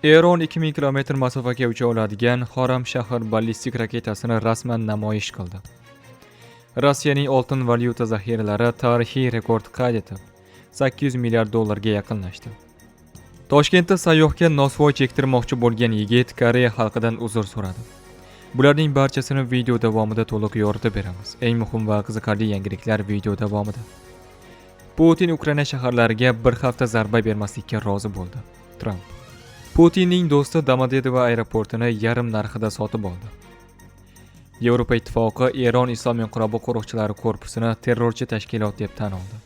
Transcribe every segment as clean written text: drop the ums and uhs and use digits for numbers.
Eron 2000 kilometr masofaga ucha oladigan Xoramshahr ballistik raketasini rasman namoyish qildi. Rossiyaning oltin valyuta zaxiralari tarixiy rekord qayd etib, 800 milliard dollarga yaqinlashdi. Toshkentda sayyohga nosvoy chektirmoqchi bo'lgan yigit Koreya xalqidan uzr so'radi. Bularning barchasini video davomida to'liq yoritib beramiz. Eng muhim va qiziqarli yangiliklar video davomida. Putin Ukraina shaharlariga bir hafta zarba bermaslikka rozi bo'ldi. Tramp. Putinning do'sti Domodedovo aeroportini yarim narxida sotib oldi. Yevropa Ittifoqi Eron Islom inqilobi qo'riqchilari korpusini terrorchi tashkilot deb tan oldi.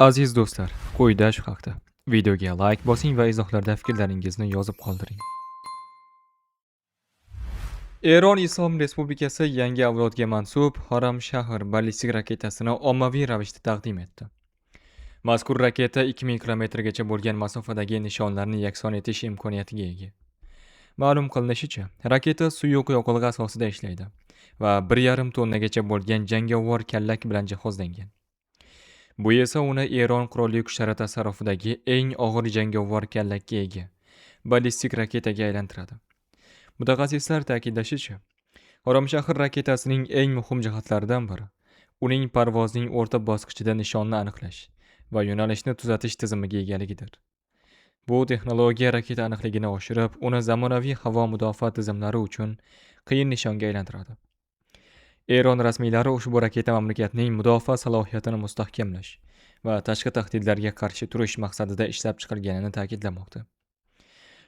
Aziz do'stlar, quyida shu haqda. Videoga like bosing va izohlarda fikrlaringizni yozib qoldiring. Eron Islom Respublikasi yangi avlodga mansub Xoramshahr ballistik raketasini ommaviy ravishda taqdim etdi. Mazkur raketa 2000 kilometrgacha bo'lgan masofadagi nishonlarni yakson etish imkoniyatiga ega. Ma'lum qilinishicha, raketa suyuq yoqilg'i asosida ishlaydi va 1,5 tonnagacha bo'lgan jangovar kallak bilan jihozlangan. Bu esa uni Eron qurolli kuchlari tasarrufidagi eng og'ir jangovar kallakka ega ballistik raketaga aylantiradi. Mutaxassislar ta'kidlashicha, Xoramshahr raketasining eng muhim jihatlaridan biri uning parvozning o'rta bosqichida nishonni aniqlash va yo'nalishni tuzatish tizimiga egaligidir. Bu texnologiya raketa aniqligini oshirib, uni zamonaviy havo mudofaa tizimlari uchun qiyin nishonga aylantiradi. Eron rasmiylari ushbu raketa mamlakatning mudofaa salohiyatini mustahkamlash va tashqi tahdidlarga qarshi turish maqsadida ishlab chiqilganini ta'kidlamoqda.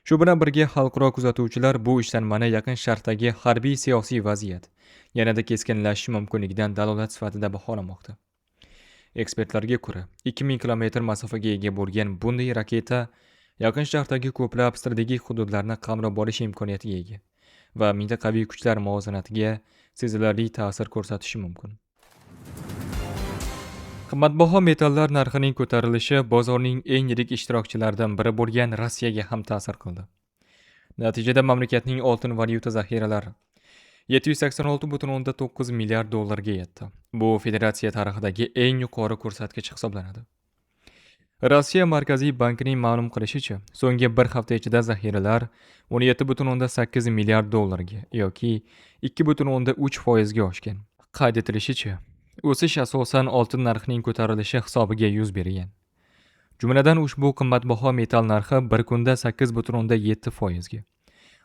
Shu bilan birga, xalqaro kuzatuvchilar bu ishlanmani Yaqin Sharqdagi harbiy-siyosiy vaziyat yanada keskinlashishi mumkinligidan dalolat sifatida baholamoqda. Ekspertlarga ko'ra, 2000 kilometr masofaga ega bo'lgan bunday raketa Yaqin Sharqdagi ko'plab strategik hududlarni qamrab olish imkoniyatiga ega va mintaqaviy kuchlar muvozanatiga sezilarli ta'sir ko'rsatishi mumkin. Qimmatbaho metallar narxining ko'tarilishi bozorning eng yirik ishtirokchilaridan biri bo'lgan Rossiyaga ham ta'sir qildi. Natijada mamlakatning oltin valyuta zaxiralari 786,9 milliard dollarga yetdi. Bu federatsiya tarixidagi eng yuqori ko'rsatkich hisoblanadi. Rossiya Markaziy bankining ma'lum qilishicha, so'nggi bir hafta ichida zaxiralar 17,8 milliard dollarga yoki 2,3 foizga oshgan. Qayd etilishicha, o'sish asosan oltin narxining ko'tarilishi hisobiga yuz bergan. Jumladan, ushbu qimmatbaho metall narxi bir kunda 8,7 foizga,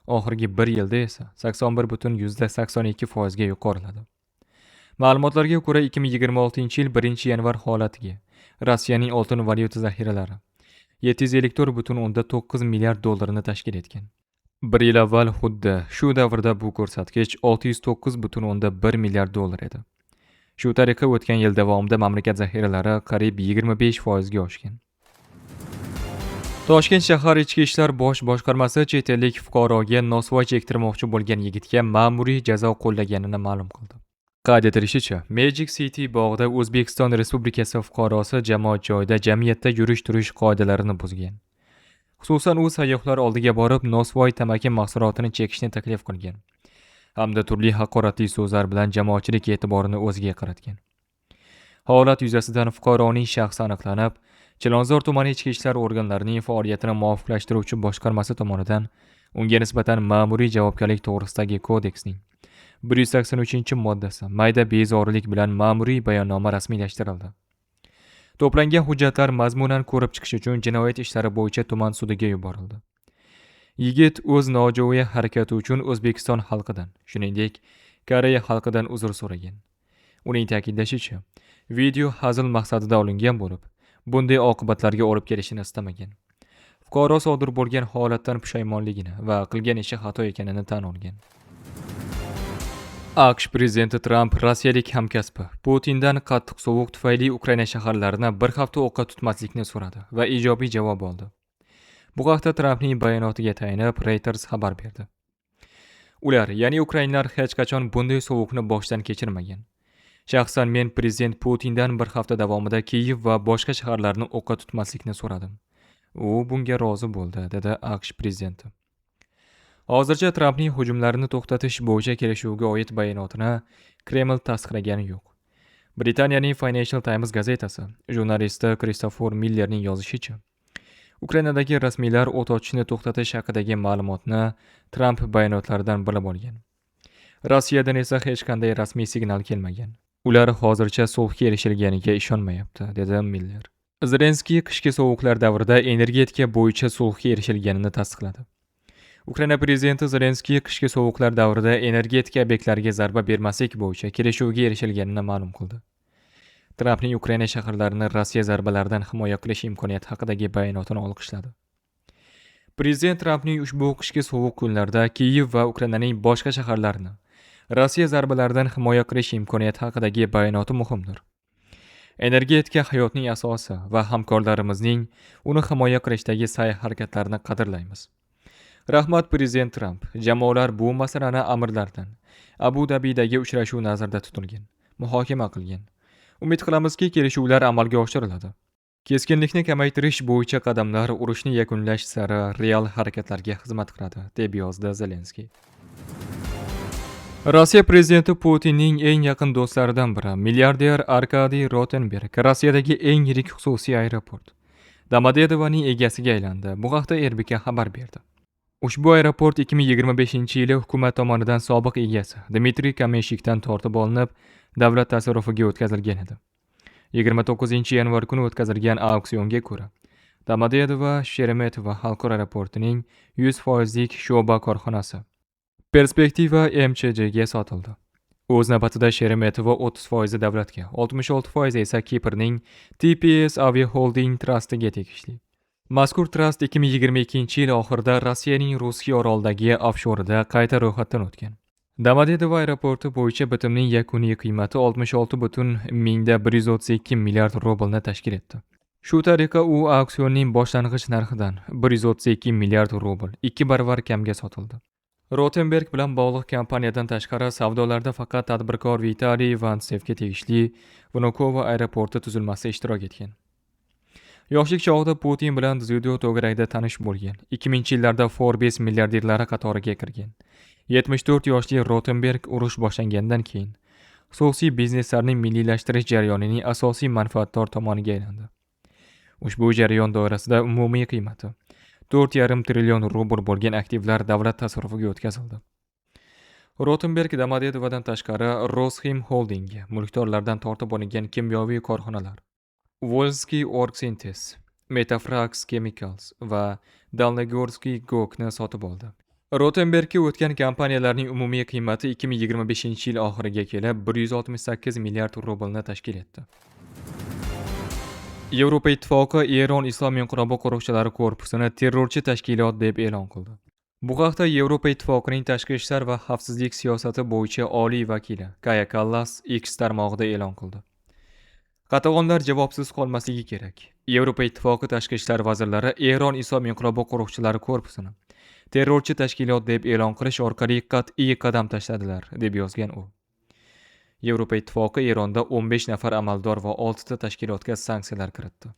oxirgi bir yilda esa 81,82 foizga yuqoriladi. Ma'lumotlarga ko'ra, 2026-yil 1-yanvar holatiga Rossiyaning oltin valyuta zaxiralari 754,9 milliard dollarni tashkil etgan. Bir yil avval xuddi shu davrda bu ko'rsatkich 609,1 milliard dollar edi. Shu tariqa, o'tgan yil davomida mamlakat zaxiralari qariyb 25 foizga oshgan. Toshkent shahar Ichki ishlar bosh boshqarmasi chet ellik fuqaroga nosvoy chektirmoqchi bo'lgan yigitga ma'muriy jazo qo'llaganini ma'lum qildi. Qayd etilishicha, Magic City bog'ida O'zbekiston Respublikasi fuqarosi jamoat joyida jamiyatda yurish-turish qoidalarini buzgan. Xususan, u sayyohlar oldiga borib, nosvoy tamaki mahsulotini chekishni taklif qilgan hamda turli haqoratli so'zlar bilan jamoatchilik e'tiborini o'ziga qaratgan. Holat yuzasidan fuqaroning shaxsi aniqlanib, Chilonzor tumani ichki ishlar organlarining faoliyatini muvofiqlashtiruvchi boshqarmasi tomonidan unga nisbatan Ma'muriy javobgarlik to'g'risidagi kodeksning 183-moddasi mayda bezorilik bilan ma'muriy bayonnoma rasmiylashtirildi. To'plangan hujjatlar mazmunan ko'rib chiqish uchun jinoyat ishlari bo'yicha tuman sudiga yuborildi. Yigit o'z nojo'ya harakati uchun O'zbekiston xalqidan, shuningdek, Koreya xalqidan uzr so'ragan. Uning ta'kidlashicha, video hazil maqsadida olingan bo'lib, bunday oqibatlarga olib kelishini istamagan. Fuqaro sodir bo'lgan holatdan pushaymonligini va qilgan ishi xato ekanini tan olgan. AQSh prezidenti Tramp rossiyalik hamkasbi Putindan qattiq sovuq tufayli Ukraina shaharlarini bir hafta o'qqa tutmaslikni so'radi va ijobiy javob oldi. Bu haqda Trampning bayonotiga tayanib Reuters xabar berdi. Ular, ya'ni ukrainlar, hech qachon bunday sovuqni boshdan kechirmagan. Shaxsan men prezident Putindan bir hafta davomida Kiyev va boshqa shaharlarni o'qqa tutmaslikni so'radim. U bunga rozi bo'ldi, dedi AQSh prezidenti. Hozircha Trampning hujumlarni to'xtatish bo'yicha kelishuvga oid bayonotini Kreml tasdiqlagani yo'q. Britaniyaning Financial Times gazetasi jurnalisti Kristofer Millerning yozishicha, Ukrainadagi rasmiylar o't ochishni to'xtatish haqidagi ma'lumotni Tramp bayonotlaridan bilib olgan. Rossiyadan esa hech qanday rasmiy signal kelmagan. Ular hozircha sulhga erishilganiga ishonmayapti, dedi Miller. Zelenskiy qishki sovuqlar davrida energetika bo'yicha sulhga erishilganini tasdiqladi. Ukraina prezidenti Zelenskiy qishki sovuqlar davrida energetika obyektlariga zarba bermaslik bo'yicha kelishuvga erishilganini ma'lum qildi. Trampning Ukraina shaharlarini Rossiya zarbalaridan himoya qilish imkoniyati haqidagi bayonotini olqishladi. Prezident Trampning ushbu qishki sovuq kunlarda Kiyev va Ukrainaning boshqa shaharlarini Rossiya zarbalaridan himoya qilish imkoniyati haqidagi bayonoti muhimdir. Energetika hayotning asosi va hamkorlarimizning uni himoya qilishdagi sa'y-harakatlarini qadrlaymiz. Rahmat, prezident Tramp. Jamoalar bu masalani amirlardan Abu Dabidagi uchrashuv nazarda tutilgan, muhokama qilgan. Umid qilamizki, kelishuvlar amalga oshiriladi. Keskinlikni kamaytirish bo'yicha qadamlar urushni yakunlash sari real harakatlarga xizmat qiladi, deb yozdi Zelenskiy. Rossiya prezidenti Putinning eng yaqin do'stlaridan biri, milliarder Arkadiy Rotenberg Rossiyadagi eng yirik xususiy aeroport Domodedovaning egasiga aylandi. Bu haqda RBK xabar berdi. Ushbu aeroport 2025-yili hukumat tomonidan sobiq egasi Dmitriy Kameshikdan tortib olinib, davlat tasarrufiga o'tkazilgan edi. 29-yanvar kuni o'tkazilgan auksionga ko'ra, Domodedovo Sheremetyevo xalqaro aeroportining 100 foizlik sho'ba korxonasi Perspektiva MChJga sotildi. O'z navbatida Sheremetyevo 30 foizi davlatga, 66 foizi esa Kiprning TPS Aviaholding trustiga tegishli. Mazkur trast 2022-yil oxirida Rossiyaning Ruskiy orolidagi ofshorida qayta ro'yxatdan o'tgan. Domodedovo aeroporti bo'yicha bitimning yakuniy qiymati 66,132 milliard rublni tashkil etdi. Shu tariqa u auksionning boshlang'ich narxidan 132 milliard rubl, ikki baravar kamga sotildi. Rotenberg bilan bog'liq kompaniyadan tashqari savdolarda faqat tadbirkor Vitaliy Ivantsevga tegishli Vnukovo aeroporti tuzilmasi ishtirok etgan. Yoshlik chog'ida Putin bilan dzyudo to'garagida tanish bo'lgan. 2000-yillarda Forbes milliarderlari qatoriga kirgan. 74 yoshli Rotenberg urush boshlangandan keyin xususiy bizneslarni milliylashtirish jarayonining asosiy manfaatdor tomoniga aylandi. Ushbu jarayon doirasida umumiy qiymati 4,5 trillion rubl bo'lgan aktivlar davlat tasarrufiga o'tkazildi. Rotenberg Domodedovodan tashqari Rosxim holdingi mulkdorlardan tortib olingan kimyoviy korxonalar Volskiy Orgsintez, Metafrax Chemicals va Dalnegorskiy GOKni sotib oldi. Rotenbergga o'tgan kompaniyalarning umumiy qiymati 2025-yil oxiriga kelib 168 milliard rublni tashkil etdi. Yevropa Ittifoqi Eron Islom inqilobi qo'riqchilari korpusini terrorchi tashkilot deb e'lon qildi. Bu haqda Yevropa Ittifoqining tashqi ishlar va xavfsizlik siyosati bo'yicha oliy vakili Kaya Kallas X tarmog'ida e'lon qildi. Qatag'onlar javobsiz qolmasligi kerak. Yevropa Ittifoqi tashqi ishlar vazirlari Eron Islom inqilobi qo'riqchilari korpusini terrorchi tashkilot deb e'lon qilish orqali qat'iy qadam tashladilar, deb yozgan u. Yevropa Ittifoqi Eronda 15 nafar amaldor va 6 ta tashkilotga sanksiyalar kiritdi.